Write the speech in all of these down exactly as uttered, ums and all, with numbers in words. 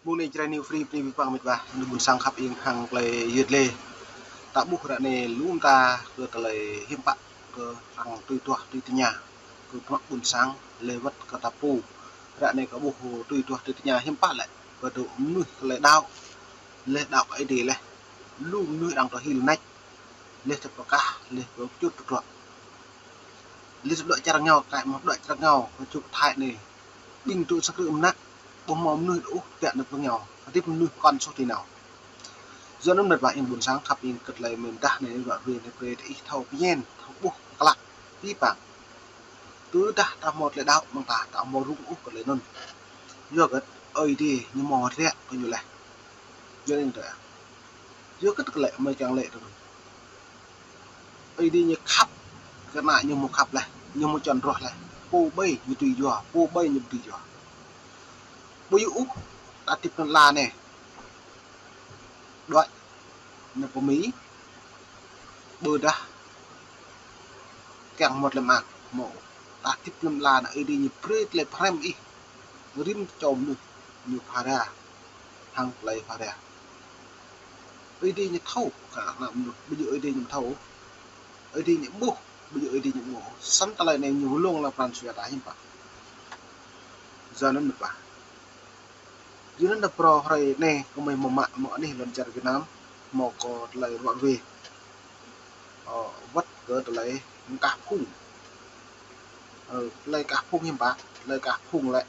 Ƀuh anai Jrai New Free, bơni abih bang met wa, ană ƀôn sang khăp ing hăng tơlơi yơh lĕ. Ta ƀuh ră anai lŏm ta kơ tơlơi hiư̆m pă kơ arăng tui duah tui tơña kơ bruă ƀôn sang lĕ wơ̆t kơ ta pô. Ră anai kơ ƀuh tui duah tui tơña hiư̆m pă lĕ, kơ dŏ mơnuih kơ tơlơi đaŏ, lĕ đaŏ kơ Ơi Adai lĕ. Lŏm mơnuih arăng tơhil nač, lĕ tơpơkah, lĕ pơčut tơdruă. Lĕ tơdruă čar rơngiao, kơ mơ̆ tơdruă čar rơngiao, kơ čuk Thái anai. Ƀing tŭ săk rơ̆ mơnă, ƀu hmâo mơnuih ôh, tơnap rơngiao. Hơdip mơnuih pơkŏn soh ti nao. Yua anŭn met wa ing ƀôn sang khăp ing kơ tơlơi mơ̆n dah anai, ră ruai anai brơi tơ ih thâo pơñen, thâo ƀuh, klă, pĭ păng. Tơdah ta hmâo tơlơi đaŏ mơ̆ng ta, ta hmâo rŭng ôh kơ tơlơi anŭn. Yua kơ Ơi Adai ñu hmâo ră kơ ñu lĕ. Yua anŭn tơ. Yua kơ tơlơi mơ̆ kiăng lĕ tơ. Ơi Adai ñu khăp, kơ ană ñu hmâo khăp lĕ, ñu hmâo čŏn roh lĕ. Pô ƀai ñu tui yua, pô ƀai ñu tui yua. Ƀu yua ôh, ta hơdip lŏn ala anai. Đuaĭ, anai pơ Mi, ƀôdah kiăng hmâo tơlơi mơak, hmâo. Ta hơdip lŏn ala anai Ơi Adai ñu brơi tơlơi pơhrăm ih. Rĭm čô mơnuih ñu phara hăng tơlơi phara. Ơi Adai ñu thâo kơ ană mơnuih, ƀu djơ̆ Ơi Adai ñu thâo. Ơi Adai ñu ƀuh, ƀu djơ̆ Ơi Adai ñu ƀuh. Samơ̆ tơlơi anai ñu lông lăng pran jua ta hiư̆m pă. Yua anŭn met wa. Yua anŭn ta phrâo hrơi anai kơ mơi hmâo mă mơ̆ anih lŏn čar Việt Nam, hmâo kơ tơlơi ră ruai. Ơ, wơ̆t kơ tơlơi kah phung. Ơ, tơlơi kah phung hiư̆m pă, tơlơi kah phung lĕ.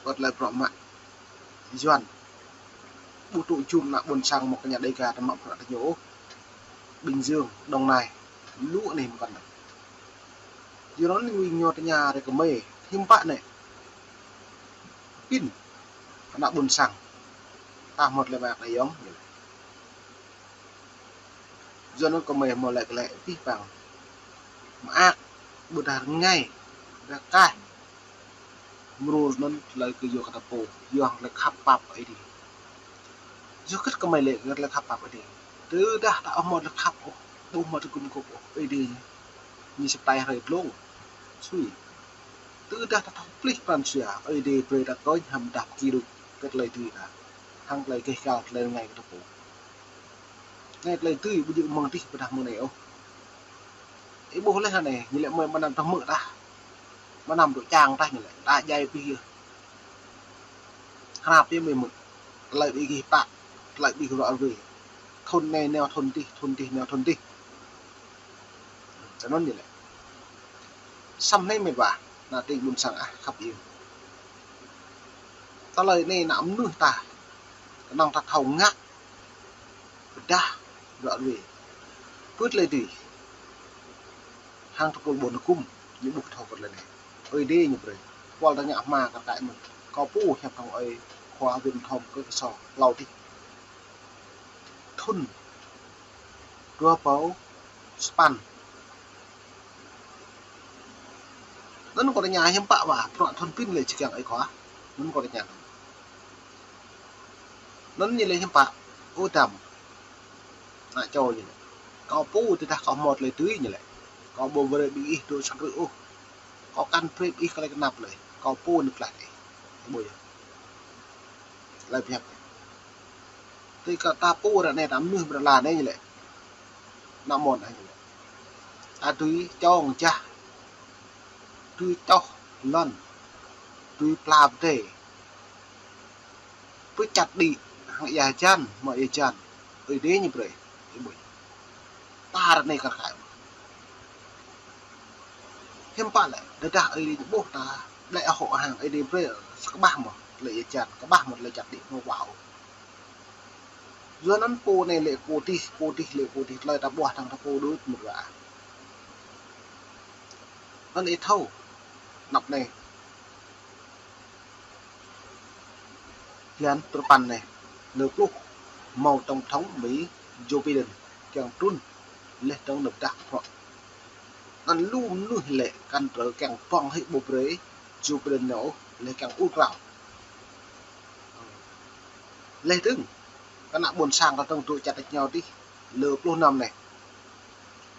Wơ̆t tơlơi bruă mă Yuan. Ƀu tŭ jum ană ƀôn sang mơ̆ kơ ñu Đêga tơmă bruă tơ ñu ôh. Bình Dương, Đồng Nai, lu anai mơ̆n kăn. Yua anŭn ñu tơña ră kơ mơi, hiư̆m pă anai. Pĭn, ană ƀôn sang. Ta hmâo tơlơi mơak đa yŏng. Yua anŭn kơ mơi hmâo lĕ kơ lĕ pĭ păng. Mơak, ƀôdah rơngai, ƀôdah kaih. Mrô anŭn tơlơi kơ yua kơ ta pô, yua hăng tơlơi khăp pap Ơi Adai. Yua kơ kơ mơi lĕ kơ tơlơi khăp pap Ơi Adai. Tơdah ta ƀu hmâo tơlơi khăp ôh, ƀu hmâo tơlơi gum gôp ôh, Ơi Adai ñu sơtai hrơi dlông. Sui. Tơdah ta thâo plih pran jua, Ơi Adai brơi ta kơnh hăm dah pơki đuč kơ tơlơi dưi ta. Hăng tơlơi gêh gal tơlơi rơngai kơ ta pô. Anai tơlơi dưi ƀu djơ̆ mơ̆ng adih ƀôdah mơ̆ng anai ôh. Ih ƀuh lĕ anai, ñu lĕ mơi mơnam tơhmư̆ tah. Mơnam dŏ čang tah ñu lĕ, ta djai pih yơh. Hrăp yơh mơi mơ̆. Tơlơi ƀing gih pă, tơlơi ƀing gih ră ruai. Thŭn anai nao thŭn adih, thŭn adih nao thŭn adih. Tơ anŭn ñu lĕ. Samơ̆ anai met wa, ană tring ƀôn sang ah khăp ing. Tơlơi anai ană mơnuih ta, kơnơ̆ng ta thâo ngă, pơdah, ră ruai. Pơ̆t lĕ dưi. Hăng tơpul ƀôn hơkŭm, ñu ƀuh thâo pơ̆t lĕ anai. Ơi Adai ñu brơi. Kual ta ngă hma kar kaĭ mơ̆n. Kâo pô hiăp hăng ơi khua Win Thom kơ kơsô, hlâo adih. Thŭn dua rơbâo sapăn. Anŭn kâo tơña hiư̆m pă wa, bruă thŭn pĭn lĕ či kiăng ơi khua. Anŭn kâo tơña. Anŭn ñu lĕ hiư̆m pă, ơ dăm. Ană čô ñu lĕ. Kâo pô tơdah kâo hmâo tơlơi dưi ñu lĕ. Kâo ƀu brơi ƀing ih dŏ sang krư̆ ôh. Kâo kăn brơi ƀing ih tơlơi kơnăp lĕ. Kâo pô nao klaih ih. Ƀu yơh. Tơlơi pơhiăp. Tui kơ ta pô ră anai ta mơnuih ƀơi lŏn ala anai ñu lĕ. Ană mơnuih anai ñu lĕ. Ta dưi čong jah. Dưi čoh lŏn. Dưi pla pơdai. Pơčăt đĭ hăng ia hơjan, mơ̆ ia hơjan. Ơi Adai ñu brơi. Ih ƀuh. Ta ră anai kar kaĭ. Hiư̆m pă lĕ, tơdah Ơi Adai ñu ƀuh ta, lĕ hŏ hăng Ơi Adai brơi, sa kơƀah mơ̆, tơlơi ia hơjan, kơƀah mơ̆ tơlơi čăt đĭ, mơ̆ wah ôh. Yua anŭn pô anai lĕ pô adih, pô adih, lĕ pô adih, tơlơi ta ƀuah hăng ta pô đôč mơ̆n wa. Anŭn ih thâo, anăp anai. Blan tơpăn anai, lơ pluh, hmâo tổng thống Mi Joe Biden kiăng trŭn leh dơ̆ng nao pơdah bruă. Anŭn lu mơnuih lĕ kăn trơ kiăng pŏng hĭ ƀu brơi Joe Biden nao ôh leh kiăng ur krao. Leh dơ̆ng, kơ ană ƀôn sang ta dơ̆ng dŏ čăt rơngiao adih, lơ pluh năm anai.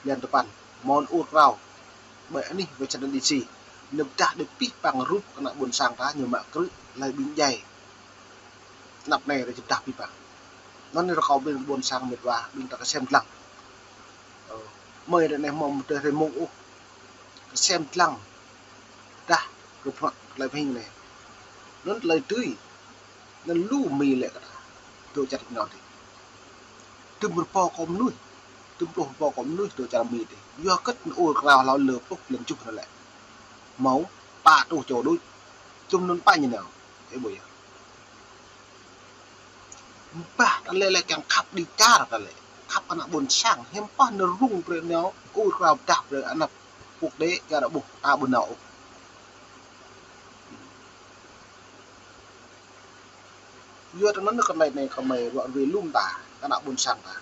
Blan tơpăn, hmâo ur krao. Ƀơi anih Washington D C. Nao pơdah đĭ pĭ păng rup kơ ană ƀôn sang ta ñu mă krư̆ leh ƀing djai. Anăp anai ră čơdah pih păng. Anŭn rơkâo ƀing ƀôn sang mĕt wa, ƀing ta kơsem dlăng. Ơ, mơi ră anai hmâo mơdeh rơmung ôh. Kơsem dlăng. Dah, kơ bruă tơlơi pơhing anai. Anŭn tơlơi tui. Anŭn lu Mi lĕ kơ ta. Dŏ čar ñu dih. Dŭm rơbâo kơ mơnuih. Dŭm pluh rơbâo kơ mơnuih dŏ čar Mi dih. Yua kơ anŭn ur krao hlâo lơ pluh lăm juh anŭn lĕ. Hmâo pă rơtuh čô đôč. Dŭm anŭn pă ñu nao. Ơ ƀuh yơh. Bah ta lĕ lĕ kiăng khăp đi čar ta lĕ. Khăp ană ƀôn sang. Hiư̆m pă anŭn rŭng brơi nao. Ur krao dah brơi anăp quốc tế, čar ƀuh, ta ƀu nao ôh. Yua anŭn kơ anai anai kơ mơi ruă ruê lŏm ta, kơ ană ƀôn sang ta.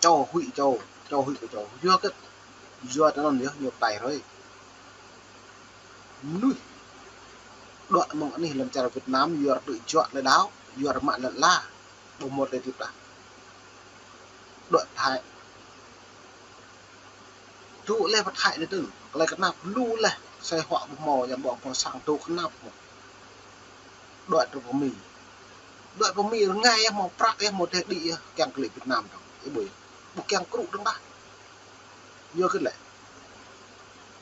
Čô huĭ čô, čô huĭ kơ čô. Yua kơ, yua anŭn yơh ñu pơtai hrơi. Mơnuih đuaĭ mơ̆ng anih lăm čar Việt Nam, yua rơtư̆ juă lĕ đao, yua rơmă lĕ la. Ƀu hmâo tơlơi hơdip tah. Đuaĭ Thái. Dŏ lĕ pơ Thái anai tơ̆ng. Tơlơi kơnap lu lĕ. Sai huă ƀu hmâo, yang ƀơ̆ng pơ sang dŏ kơnap mơ̆n. Đuaĭ tơ pơ Mi. Đuaĭ pơ Mi rơngai yơh, hmâo prăk yơh, hmâo teh đĭ yơh, kiăng kơ lĕ Việt Nam dơ̆ng. Ih ƀuh yơh. Ƀu kiăng krŭ dơ̆ng tah. Yua kơ lĕ.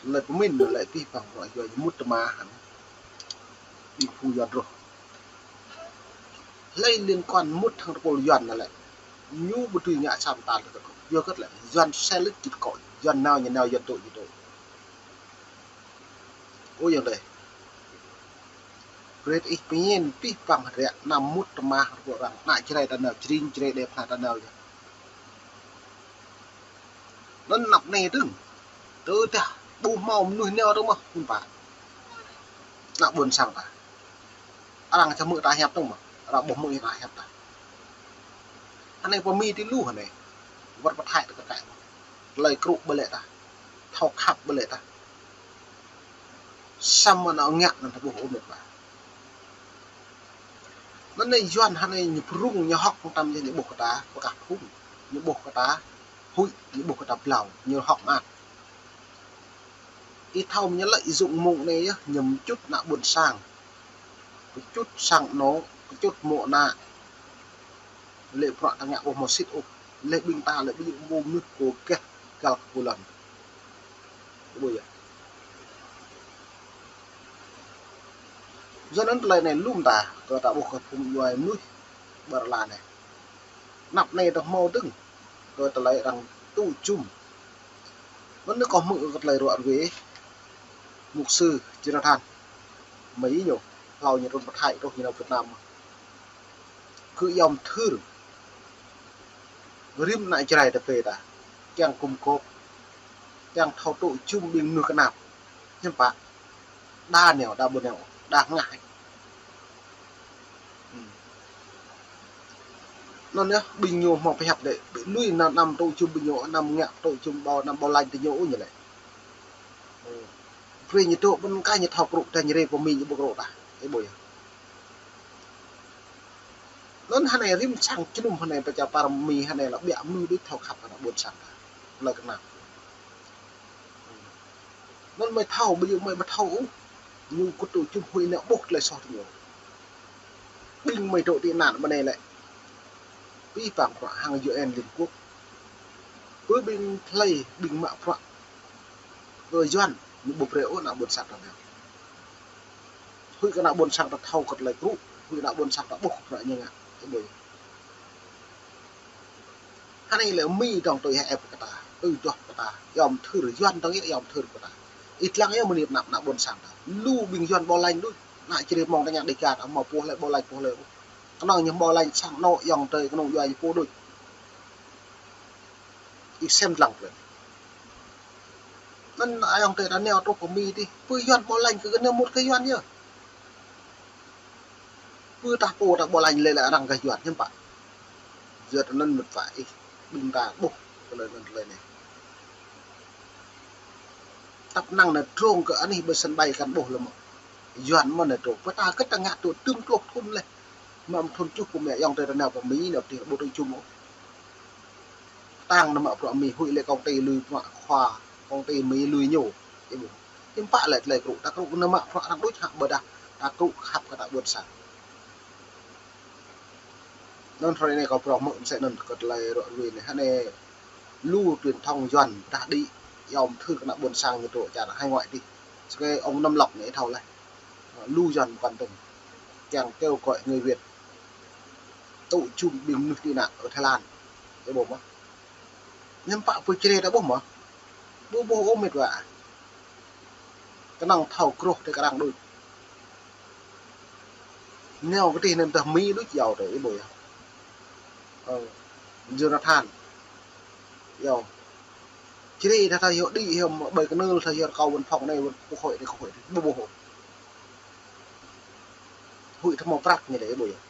Tơlơi pơmĭn lĕ pih păng bruă yua ñu mŭt tơma hăng. Ƀing phung Yuan rŏh. Hlơi liên quan mŭt hăng tơpul Yuan anŭn lĕ. Ñu ƀu dưi ngă sa mơta lĕ kơ. Yua kơ lĕ Yuan sel lĕ čĭt kơ. Yuan nao ñu nao, Yuan dŏ ñu dŏ. Ơ ayŏng adơi. Brơi ih pơmĭn pih păng ră anăm mŭt tơma hăng tơpul arăng. Ană Jrai ta nao, Jrai, Jrai Đê Pha ta nao yơh. Anŭn anăp anai dơ̆ng. Tơdah ƀu hmâo mơnuih nao dơ̆ng mơ̆n, ƀu pă. Ană ƀôn sang ta. Arăng čang hmư̆ ta hiăp dơ̆ng mơ̆n, arăng ƀu hmư̆ ta hiăp ta. Anai pơ Mi ti lu anai. Wơ̆t pơ Thái ta kơ kăi. Tơlơi krŭ ƀu lĕ ta. Thâo khăp ƀu lĕ ta. Samơ̆ anŭn ngă anŭn ta ƀuh ôh mĕt wa. Anŭn anai Yuan hơnai ñu pơrŭng ñu hŏk tăm yơh ñu ƀuh kơ ta, pơkah phung. Ñu ƀuh kơ ta, huĭ, ñu ƀuh kơ ta blâo, ñu hŏk mơak. Ih thâo ñu lĕ ih dŏ mơ̆ng anai yơh, ñu pơčŭt ană ƀôn sang. Pơčŭt sang anŏ, pơčŭt mơ̆ng ană. Lĕ bruă ta ngă ƀu hmâo sĭt ôh. Lĕ ƀing ta lĕ ƀu djơ̆ ƀu mơnuih kơ gah găl kơ pơlŏn. Ƀuh yơh. Yua anŭn tơlơi anai lŏm ta, kơ ta ƀuh kơ phung djuai mơnuih ƀơi lŏn anai. Anăp anai ta hmâo dơ̆ng, kơ tơlơi arăng tŭ jum. Anŭn kâo hmư̆ kơ tơlơi ruă ruê, mục sư Jonathan, mơi ñu, hlâo ñu trŭn pơ Thái, truh ñu nao Việt Nam. Kơ yom thưr. Rĭm ană Jrai ta pơ ta. Kiăng gum gôp. Kiăng thâo tŭ jum ƀing mơnuih kơnap. Hiư̆m pă. Đa nao, đa ƀu nao. Đa hơngah. Hmm. Anŭn yơh, ƀing ñu hmâo pơhiăp lĕ. Ƀing lui anăm, anăm tŭ jum ƀing ñu, anăm ngă tŭ jum ƀâo, anăm ƀâo lañ tơ ñu ôh ñu lĕ. Hmm. Brơi ñu dŏ ƀơi anai ñu thâo krŭ ta ñu rê pơ Mi ñu ƀu krŭ ta. Ih ƀuh yơh. Anŭn hơnai rĭm sang jơnum hơnai pơ čar pơ Mi hơnai lĕ ƀiă mơnuih đôč thâo khăp ană ƀôn sang ta. Tơlơi kơnap. Anŭn mơi thâo, ƀu djơ̆ mơi ƀu thâo ôh. Ñu kơtŭ jum huĭ nao ƀuh tơlơi soh tơ ñu. Ƀing mơi dŏ tị nạn ƀơi anai lĕ. Pih păng bruă hăng U N Liên Hợp Quốc. Pơ ƀing tơlơi, ƀing mă bruă. Kơ Yuan, ñu ƀu brơi ôh ană ƀôn sang ta nao. Huĭ kơ ană ƀôn sang ta thâo kơ tơlơi krŭ, huĭ ană ƀôn sang ta ƀuh kơ bruă ñu ngă. Ih ƀuh. Hơnai lĕ Mi dŏng tui hơep kơ ta, tui duah kơ ta, yom thưr Yuan dŏng yơh yom thưr kơ ta. Ih lăng yơh mơnit anăp ană ƀôn sang ta. Lu ƀing Yuan ƀâo lañ đôč, ană Jrai mơ̆ng ta ngă Dega ta hmâo puh lĕ ƀâo lañ puh lĕ. Kơnơ̆ng ñu ƀâo lañ sang anŏ ayŏng adơi kơnơ̆ng djuai ñu pô đôč. Ih sem lăng brơi. Anŭn ayŏng adơi ta nao truh pơ Mi dih. Pơ Yuan ƀâo lañ kơ gơnam mŭt kơ Yuan yơh. Pơ ta pô ta ƀâo lañ lĕ lĕ arăng kơ Yuan hiư̆m pă. Yua anŭn mĕt wa ih ƀing ta ƀuh tơlơi anŭn tơlơi anai. Tăp năng nao drông kơ anih ƀơi sân bay kăn ƀuh lĕ mơ̆. Yuan mơ̆ nao drông. Pơ ta kơ ta ngă tŭ tơm pluh thŭn lĕ. Mă mơ̆ thŭn tơjuh pơmĕ ayŏng adơi ta nao pơ Mi nao tih ƀu tŭ jum ôh. Tang nao mă bruă Mi huĭ lĕ công ty lui mă khua, công ty Mi lui ñu. Ih ƀuh. Hiư̆m pă lĕ tơlơi krŭ, ta krŭ kơ nao mă prăk arăng đôč hă ƀôdah ta krŭ khăp kơ ta ƀôn sang. Anŭn hrơi anai kâo prŏng mơ̆ mơsĕ anŭn kơ tơlơi ră ruai anai. Hă anai lu truyền thông Yuan ta đĭ, yom thư kơ ană ƀôn sang ñu tŭ čar hải ngoại tih. Sơkai ông Nam Lộc anai thâo laih. Lu Yuan pơkŏn tơ̆ng. Kiăng kêu gọi người Việt tŭ jum ƀing mơnuih tị nạn ở Thái Lan. Ơ ƀuh mơ̆. Hiư̆m pă pơjrê ta ƀuh mơ̆. Ƀu ƀuh ôh mĕt wa. Kơnơ̆ng thâo krôh tơ kơ arăng đôč. Nao kơ tih anŭn tơh Mi đôč yua tơ ih ƀuh yơh. Ơ, Jonathan. Yua. Jrê ta thâo yua đĭ yua ƀơi kơnưl thâo yua rơkâo văn phòng anai, văn quốc hội anai, quốc hội anai. Ƀu ƀuh ôh. Huĭ thâo hmâo prăk ñu lĕ ih ƀuh yơh.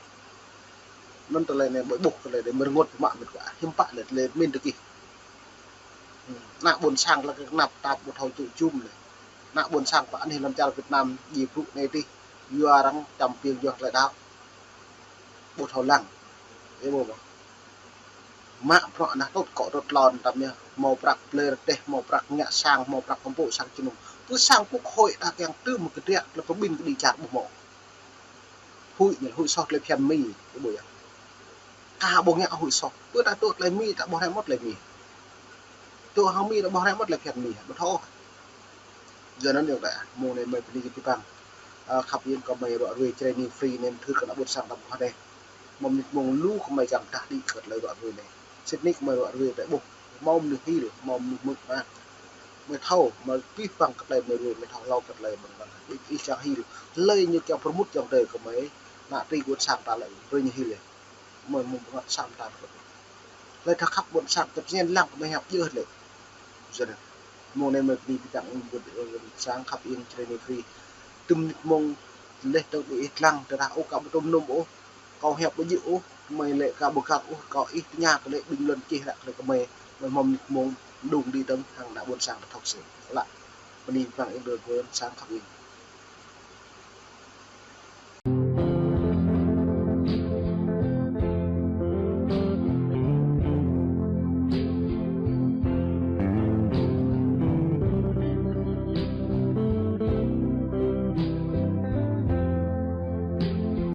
Anŭn tơlơi anai ƀuh, ƀuh tơlơi anai mơ̆ng rơngot pơmă mĕt wa. Hiư̆m pă lĕ tơlơi min tơ kih. Ană ƀôn sang lăk kơ anăp tap ƀu thâo tŭ jum lĕ. Ană ƀôn sang pơ anih lŏn čar Việt Nam djai brŭ anai tih. Yua arăng čăm piêng yua tơlơi đaŏ. Ƀu thâo lăng. Ih ƀuh ƀuh. Mă prăk anăp tŭt kŏ tŭt lŏn tăm yơh. Hmâo prăk blơi rơdêh, hmâo prăk ngă sang, hmâo prăk kơmpŭ sang jơnum. Pơ sang quốc hội ta kiăng tŭ mơ̆ kơdră, lĕ pơmin kơđi čar ƀuh mơ̆. Huĭ ñu, huĭ soh tơlơi phiăn Mi, ih ƀuh yơh. Ka ƀu ngă huĭ soh. Pơ ta tŭ tơlơi Mi, ta ƀuh rai mơ̆ tơlơi Mi. Tŭ hăng Mi, ta ƀuh rai mơ̆ tơlơi phiăn Mi, ƀu thâo. Yua anŭn yơh ta, mơ̆ng anai mơi bơni kơ abih bang. Ơ, khăp ing kơ mơi ră ruai Jrai New Free anai, thư kơ ană ƀôn sang ta ƀuh anai. Mơ̆ng mơnit mơ̆ng lu kơ mơi kiăng ta đĭ kơ tơlơi ră ruai anai. Sĭt nik mơi ră ruai ta ƀuh. Hmâo mơnuih hil, hmâo mơnuih mơ̆ng mă. Mơi thâo, mơi abih bang kơ tơlơi mơi ruai, mơi thâo hlâo kơ tơlơi mơi ruai. Ƀing ih kiăng hil. Tơlơi ñu kiăng pơrmŭt kiăng tơ kơ mơi. Ană tring ƀôn sang ta lĕ, brơi ñu hil lĕ. Mơi mơ̆ng ƀôn sang ta lĕ. Tơlơi thâo khăp ƀôn sang kơ tơñen lăng kơ mơi hiăp djơ̆ lĕ. Yua anŭn. Mơ̆ng anai mơi bơni abih bang ƀôn, ƀôn sang khăp ing Jrai New Free. Tơm mơnit mơ̆ng leh tơ̆ng đĭ ih lăng tơdah ôh ka ƀu tŭm nŭm ôh. Kâo hiăp ƀu djơ̆ ôh, mơi lĕ ka ƀu găl ôh, kâo ih tơña kơ lĕ ƀing lŏn čih ră kơ lĕ kơ mơi, mơi hmâo mơnit mơ̆ng đung đĭ tơ̆ng hăng ană ƀôn sang ta thâo sĭt. Lă. Bơni abih bang ƀôn sang khăp ing.